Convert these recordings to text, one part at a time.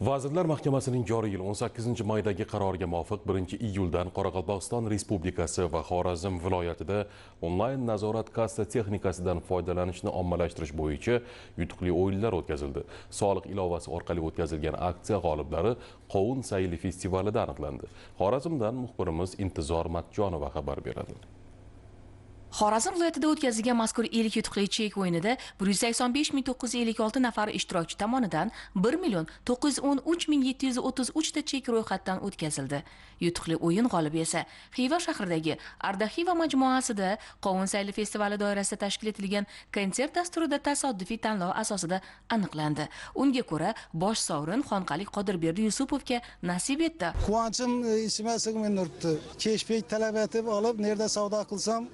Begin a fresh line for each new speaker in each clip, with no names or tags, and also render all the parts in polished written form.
Vazirlar Mahkamasining joriy yil 18-maydagi qaroriga muvofiq 1-iyuldan Qoraqalpog'iston Respublikasi va Xorazm viloyatida onlayn nazorat kassa texnikasidan foydalanishni ommalashtirish bo'yicha yutuqli o'yinlar o'tkazildi. Soliq ilovasi orqali o'tkazilgan aksiya g'oliblari Qovun sayli festivalida aniqlandi. Xorazmdan muxbirimiz Intizor Matjonova xabar beradi.
Xorazm viloyatida o'tkazilgan mazkur ilk yutuqli chek o'yinida 185 956 nafar ishtirokchi tomonidan 1 913 733 ta chek ro'yxatdan o'tkazildi. Yutuqli o'yin g'olibi esa Xiva shahridagi Ardaxiva majmuasida Qovun sayli festivali doirasida tashkil etilgan konsert dasturida tasodifiy tanlov asosida aniqlandi. Unga ko'ra, bosh sovrin xonqalik Qodirberdi Yusupovga nasib etdi.
Quvonchim ichima sig'may turibdi. Cashback talab etib olib, nerda savdo qilsam,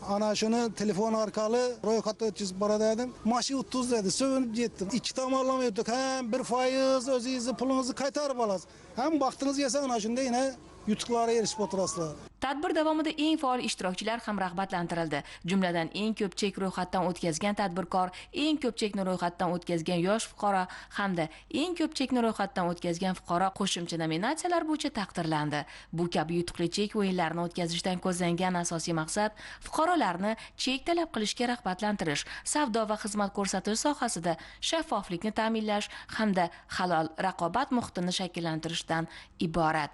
ana shuni telefon orqali ro'yxatdan o'tkazib boradi dedim. Mashi 30 dedi, sevinib yetdim. Ikki tomonlama yutdik. Ham 1% o'zingizni pulingizni qaytarib olasiz. Ham baxtingiz kelsa, ana shunda yana yutuqlarga erishib o'tirasizlar.
Tadbir davomida eng faol ishtirokchilar ham rag'batlantirildi. Jumladan, eng ko'p chek ro'yxatdan o'tkazgan tadbirkor, eng ko'p chekni ro'yxatdan o'tkazgan yosh fuqaro hamda eng ko'p chekni ro'yxatdan o'tkazgan fuqaro qo'shimcha nominatsiyalar bo'yicha taqdirlandi. Bu kabi yutuqli chek o'yinlarini o'tkazishdan ko'zlangan asosiy maqsad fuqarolarni chek talab qilishga rag'batlantirish, savdo va xizmat ko'rsatish sohasida shaffoflikni ta'minlash hamda halol raqobat muhitini shakllantirishdan iborat.